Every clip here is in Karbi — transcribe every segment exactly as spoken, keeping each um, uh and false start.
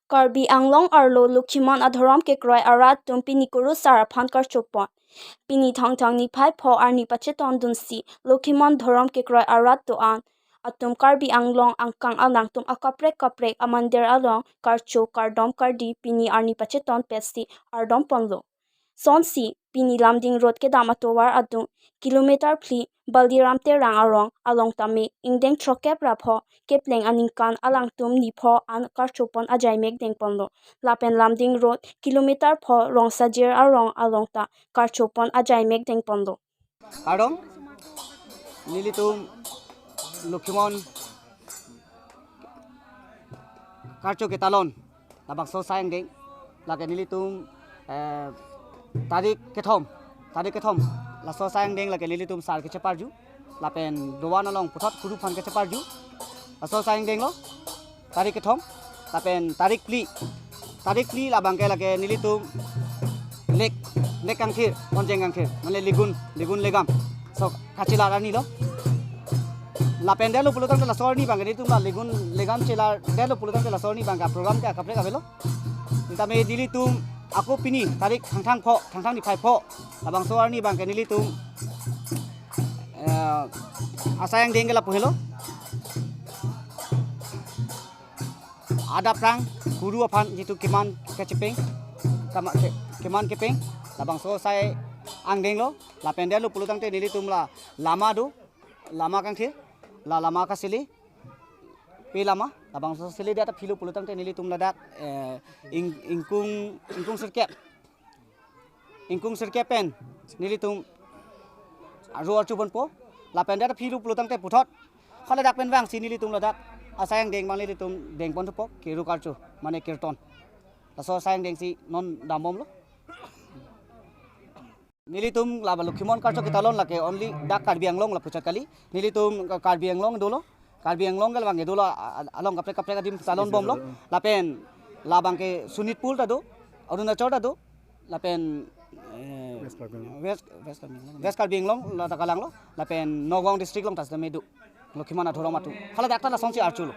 Karbi Anglong arlo Lokhimon adhorom kekroi arat atum pini kurusar aphan karchopon. Pini Thangthang niphai pho arni pachetondunsi Lokhimon dhorom kekroi arat do-an atum Karbi Anglong angkang alangtum akaprek kaprek amandir along karcho kardom kardi pini arni pacheton petsi ardom ponlo. Sonsi pini Lumding Road kedam atovar adung kilometer phli Baldiram Terang arong along tame ingdeng throkkep ra pho kepleng aningkan alangtum nipho an karchopon ajaimek dengponlo. Lapen Lumding Road kilometer pho Rongsajir arong along ta karchopon ajaimek dengponlo. Kardom, nelitum Lokhimon karcho ketalon labangso asai angdeng, lake nelitum, eh, tarik kethom, tarik kethom laso asai angdeng lake nelitum sar kecheparju, lapen dovan along puthot kuru aphan kecheparju. Laso asai angdeng lo tarik kethom, lapen tarik phli, tarik phli labangke lake nelitum lek, lek kangthir, onjeng kangthir, mane ligun, ligun legam, so kachelar arni lo. Lapen detlo pulotangte laso arni abangke nelitum la ligun legam chelar detlo pulotangte laso arni abangke program ke akaprek avelo. Sitame nelitum ako pini tarik Thangthang pho, Thangthang niphai pho, labangso arni abangke nelitum, eh, asai angdeng ke lapu helo. Adap rang kuru aphan jitu keman kechepeng, kama-, ke-, keman kepeng, labangso asai angdeng lo. Lapen detlo pulotangte nelitum la lama do, lama kangthir, la lama kasili, pe lama, labangso sili det aphi lo pulotangte nelitum ladak, eh, ing-, ingkung, ingkung sirkep, ingkung sirkep pen nelitum aro archobompo. Lapen det aphi lo pulotangte puthot haladak pen vangsi nelitum ladak asai angdeng abang nelitum dengpon thupo, kiru karcho, mane kirton. Laso asai angdeng si non dambomlo. Nelitum laba Lokhimon karcho ketalon lake only dak Karbi Anglong lapuchot kali. Nelitum Karbi Anglong dolo. Karbi Anglong ke labangke dolo, a-, a-, along kaprek kaprek adim talon bomlo. Lapen labangke Sonitpur ta do, Arunachal ta do, lapen, eh, West Karbi Anglong. West, West Karbi Anglong, West Karbi Anglong lata kalanglo, lapen Nagaon district along ta sitame do. Lokhimon adhorom atum. Haladak ta lasonsi archolo.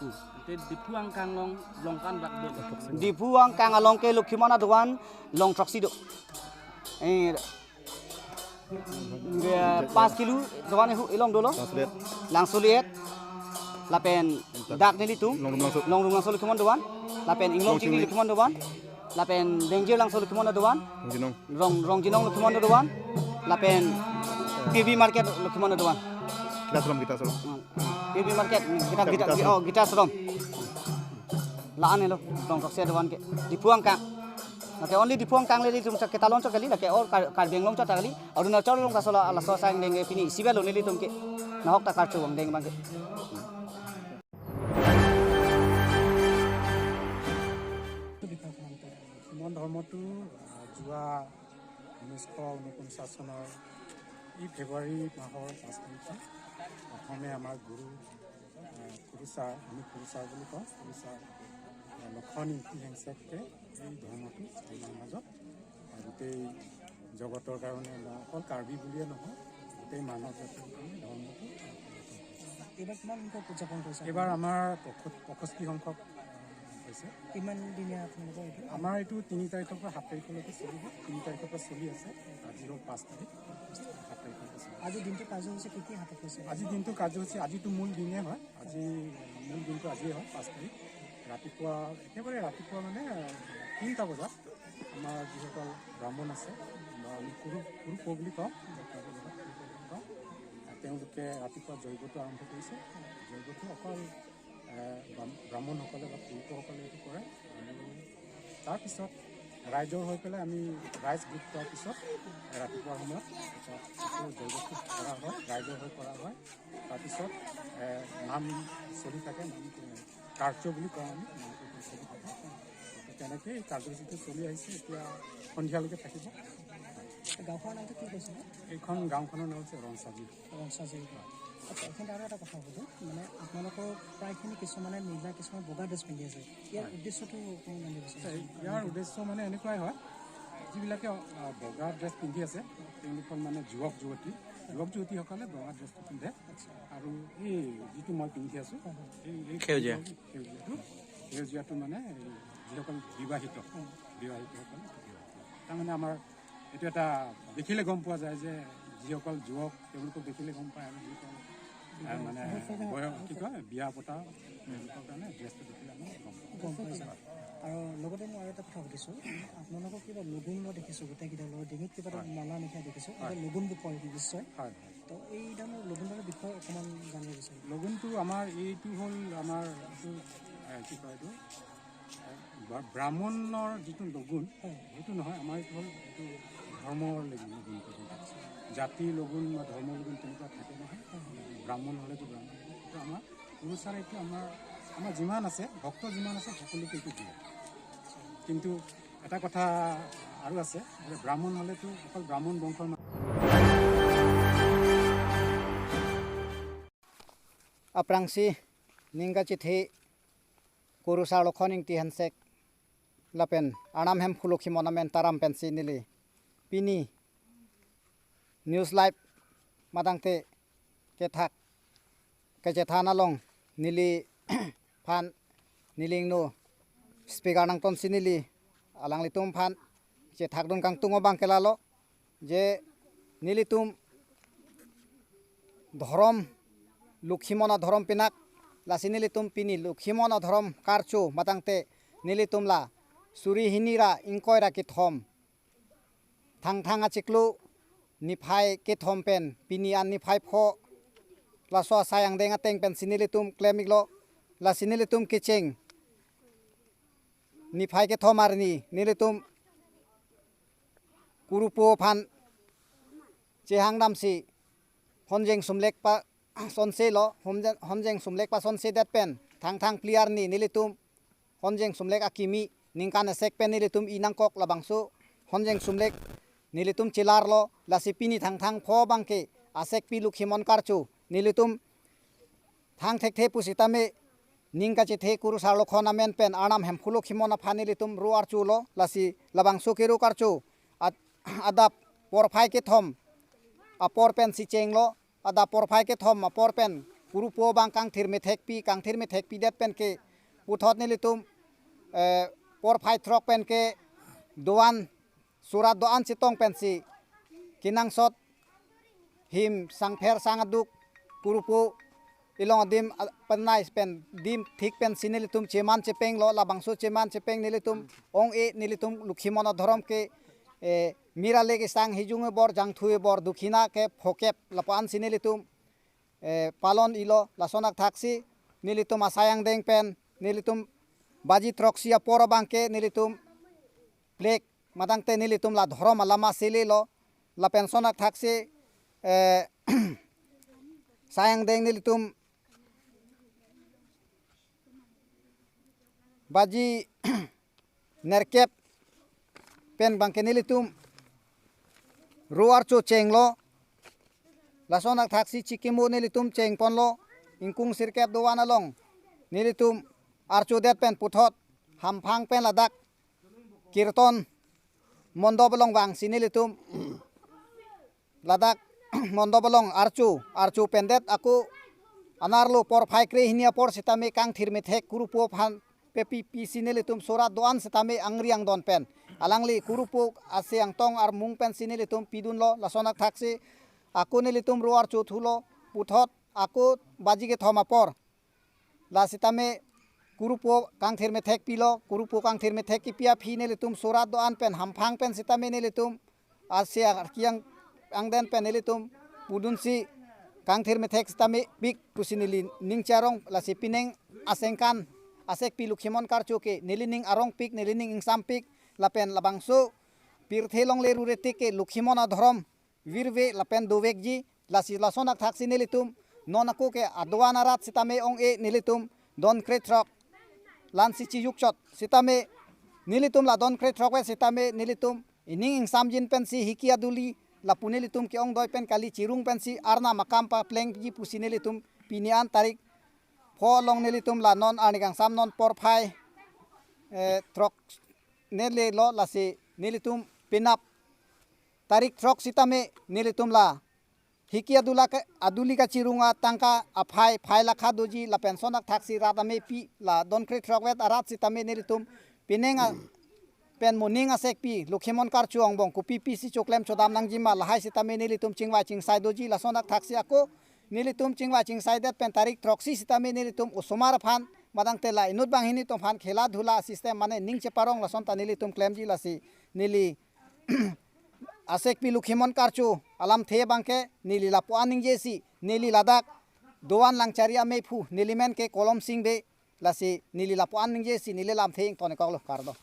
Ante Diphu angkang along longkan bak do. Diphu angkang along ke Lokhimon adovan long throksi do. Eh, eh, pas kilo dovan ehu elong dolo. Langsuliet. Lapen dak nelitum Longrum Langso. Longrum Langso Lokhimon dovan. Lapen Inglong Chingri Lokhimon dovan. Lapen Dengjir Langso Lokhimon dovan. Rongjinong. Rong, Rongjinong Lokhimon dovan. Lapen P B Market Lokhimon dovan. Gita Ashram, Gita Ashram. Hmm. P B Market, hmm, Gita, Gita, Gita, Gita Ashram. Oh, Gita Ashram. La-an helo, long throksi dovan ke. Diphu angkang. Lake only Diphu angkang le nelitum chot ketalon chot kali, lake or Kar-, Karbi Anglong chot kali. Arunachal along ta solo laso asai angdeng ke pini isi avelo nelitum ke. Nahok ta karcho angdeng abangke. Lokhimon ধৰ্মটো, আহ, যোৱা ঊনৈছশ ঊনপঞ্চাছ চনৰ এই ফেব্ৰুৱাৰী মাহৰ পাঁচ তাৰিখে প্ৰথমে আমাৰ গুৰু, আহ, গুৰু ছাৰ, আমি গুৰু ছাৰ বুলি কওঁ, গুৰু ছাৰ, আহ, লক্ষণ ইংতি হেংচেককে এই ধৰ্মটো আমাৰ মাজত, আহ, গোটেই জগতৰ কাৰণে, বা অকল কাৰ্বি বুলিয়ে নহয়, গোটেই মানৱ জাতিৰ কাৰণে ধৰ্মটো এইবাৰ কিমান সংখ্যক উদযাপন কৰিছে? এইবাৰ আমাৰ পঁয়ষ-, পঁয়ষষ্ঠি সংখ্যক, আহ, হৈছে। কিমান দিনীয়া আপোনালোকৰ এইটো? আমাৰ এইটো তিনি তাৰিখৰ পৰা সাত তাৰিখলৈকে চলিব। তিনি তাৰিখৰ পৰা চলি আছে, আজি হ'ল পাঁচ তাৰিখ, সাত তাৰিখলৈকে চলিব। আজি দিনটো কাৰ্যসূচী কি কি হাতত লৈছে? আজি দিনটো কাৰ্যসূচী, আজিতো মূল দিনে হয়, আজি মূল দিনটো আজিয়ে হয়, পাঁচ তাৰিখ। ৰাতিপুৱা, একেবাৰে ৰাতিপুৱা মানে, আহ, তিনিটা বজাত আমাৰ যিসকল ব্ৰাহ্মণ আছে, বা আমি কুৰু, কুৰুপ বুলি কওঁ, তেওঁলোকে ৰাতিপুৱা যজ্ঞটো আৰম্ভ কৰিছে। যজ্ঞটো অকল, এ, ব্ৰাহ্ম-, ব্ৰাহ্মণসকলে বা কুৰুপসকলে এইটো কৰে। আৰু তাৰপিছত ৰাইজৰ হৈ পেলাই আমি ৰাইজ গোট হোৱাৰ পিছত ৰাতিপুৱাৰ সময়ত এটা আকৌ যজ্ঞটো কৰা হয়, ৰাইজৰ হৈ কৰা হয়। তাৰপিছত, এ, নাম চলি থাকে, নাম, এ, কাৰ্য বুলি কওঁ আমি, নাম কীৰ্তন চলি থাকে। তেনেকেই কাৰ্যসূচীটো চলি আহিছে, এতিয়া সন্ধিয়ালৈকে থাকিব। গাঁওখনৰ নামটো কি কৈছিলে? এইখন গাঁওখনৰ নাম হৈছে ৰংচাজি। ৰংচাজি। আচ্ছা, এইখিনিতে আৰু এটা কথা সুধো, মানে আপোনালোকৰ প্ৰায়খিনি কিছুমানে নীলা, কিছুমানে বগা ড্ৰেছ পিন্ধি আছে, ইয়াৰ হয়। উদ্দেশ্যটো অকণমান জানিব বিচাৰিছোঁ। ইয়াৰ উদ্দেশ্য মানে এনেকুৱাই হয়, যিবিলাকে, আ, বগা ড্ৰেছ পিন্ধি আছে, তেওঁলোকৰ মানে যুৱক যুৱতী, যুৱক যুৱতীসকলে বগা ড্ৰেছটো পিন্ধে। আচ্ছা। আৰু এই যিটো মই পিন্ধি আছোঁ, হয়, হয়। এই, এই সেউজীয়া। সেউজীয়াটো, সেউজীয়াটো মানে এই যিসকল বিবাহিত, বিবাহিতসকল, তাৰমানে আমাৰ এইটো এটা দেখিলে গম পোৱা যায় যে যিসকল যুৱক তেওঁলোকক দেখিলে গম পায় আৰু যিসকল আহ, মানে বয়স কি কয় বিয়া পতা তেওঁলোকৰ কাৰণে ড্ৰেছটো দেখিলে আমি গম পাওঁ। গম পাইছে। আৰু লগতে মই আৰু এটা কথা সুধিছোঁ, আপোনালোকক কিবা লগুণ মই দেখিছোঁ, গোটেইকেইটা লগত ডিঙিত কিবা এটা মালা নিশা দেখিছোঁ, এটা লগুণ বুলি কয় নিশ্চয়। হয় হয়। তো এইডালৰ লগুণডালৰ বিষয়ে অকণমান জানিব বিচাৰিম। লগুণটো আমাৰ এইটো হ'ল আমাৰ এইটো এ, কি কয় এইটো এ, ব্ৰা- ব্ৰাহ্মণৰ যিটো লগুণ, হয়। সেইটো নহয়, আমাৰ এইটো হ'ল এইটো ধৰ্মৰ লগুণ। লগুণটো হ'ল। জাতি লগুণ বা ধৰ্ম লগুণ তেনেকুৱা থাকে নহয়। ব্ৰাহ্মণ হ'লেতো ব্ৰাহ্মণ। এইটো আমাৰ গুৰুচাৰে এইটো আমাৰ আমাৰ যিমান আছে, ভক্ত যিমান আছে, সকলোকে এইটো দিয়ে। কিন্তু এটা কথা আৰু আছে যে ব্ৰাহ্মণ হ'লেতো অকল ব্ৰাহ্মণ বংশৰ মানুহ Aphrangsi ning kachethe Kurusar Lokhon Ingti Hansek lapen Arnam Hemphu Lokhimon amen taram pensi neli pini News Live madangte kethak kachethan along neliphan neli ingno speaker nangtonsi neli alanglitum aphan chethakdun kangtung abang ke lalo je nelitum dhorom Lokhimon adhorom pinak, lasi nelitum pini Lokhimon adhorom karcho matangte nelitum la suri hini ra ingkoi ra kethom Thangthang achiklo niphai kethom pen pini an niphai pho laso asai angdeng ateng pensi nelitum klem iklo, lasi nelitum kecheng niphai kethom arni nelitum Kurupo aphan chehang damsi honjeng sumlek pa sonse lo, honjeng, honjeng sumlek pa sonse det pen Thangthang phli arni nelitum honjeng sumlek akimi ningkan esek pen nelitum i nangkok labangso honjeng sumlek nelitum chelar lo, lasi pini Thangthang pho abang ke asekpi Lokhimon karcho nelitum thang thekthe pusitame ning kachethe Kurusar Lokhon amen pen Arnam Hemphu Lokhimon aphan nelitum ro archo lo, lasi labangso ke ro karcho ad- adap porphai kethom apor pensi chenglo, adap porphai kethom apor pen Kurupo abang kangthir methekpi, kangthir methekpi det pen ke puthot nelitum eh, porphai throk pen ke doan surat doan chetong pensi kenangsot him sangpher sang aduk Kurupo ilong adim a- penai pen dim thik pensi nelitum cheman chepeng lo, labangso cheman chepeng nelitum ong-e nelitum Lokhimon adhorom ke eh, mir ale kesang hijung ebor jangthu ebor dukhina ke phokep lapu-ansi nelitum eh, palon ilo, lason akthaksi nelitum asai angdeng pen nelitum baji throksi apor abang ke nelitum plek madangte nelitum la dhorom alama sele lo, lapen son akthaksi eh, sai angdeng nelitum baji nerkep pen abang ke nelitum ro archo chenglo, lason akthaksi chikimo nelitum chengponlo, ingkung sirkep doan along nelitum archo det pen puthot hamphang pen ladak kirton mondop along vangsi nelitum ladak mondop along archo, archo pendet ako anerlo porphai kre hini apor sitame kangthir methek Kurupo aphan pepi pisi nelitum surat doan sitame angri angdon pen alangli Kurupo ase angtong armung pensi nelitum pidunlo, lason akthaksi ako nelitum ro archo thulo, puthot ako baji kethom apor la sitame Kurupo kangthir methek pilo, Kurupo kangthir methek kipi aphi nelitum surat doan pen hamphang pen sitame nelitum ase arki ang angden pen nelitum pudunsi kangthir methek sitame pik pusi neli ning charong, lasi pining asengkan asekpi Lokhimon karcho ke neli ning arong pik, neli ning ingsam pik, lapen labangso pirthe longle rurete ke Lokhimon adhorom virve lapen dovekji, lasi lason akthaksi nelitum non ako ke adoan arat sitame ong-e nelitum don krethrok lansi chiyuk chot sitame nelitum la don krethrok ve sitame nelitum ining ingsamjin pensi hiki aduli lapu nelitum ke-ongdoi pen kali, chirung pensi Arnam akam paplengji pusi nelitum pini an tarik pho along nelitum la non arni kangsam non porphai eh, throk nele lo, lasi nelitum penap tarik throk sitame nelitum la hiki adula ke, aduli kachirung atangka aphai phai lakha doji lapen lason athaksi rat ameipi la don kre throk vet arat sitame nelitum pining a pen moning asekpi Lokhimon Karchu angbong kopi pisi choklem chodam nangjima lahai sitame nelitum chingvai chingsai doji lason athaksi ako nelitum chingvai chingsai det pen tarik throksi sitame nelitum osomar aphan madang tela inut banghini atum aphan khela dhula system mane ning cheparong lason ta nelitum klemji lasi neli asekpi Lokhimon Karchu alamthe abangke neli lapu-an ningjesi neli ladak doan Langchari ameiphu neli men ke Kolom Sing Bey lasi neli lapu-an ningjesi neli lamthe ingtonikoklo kardom.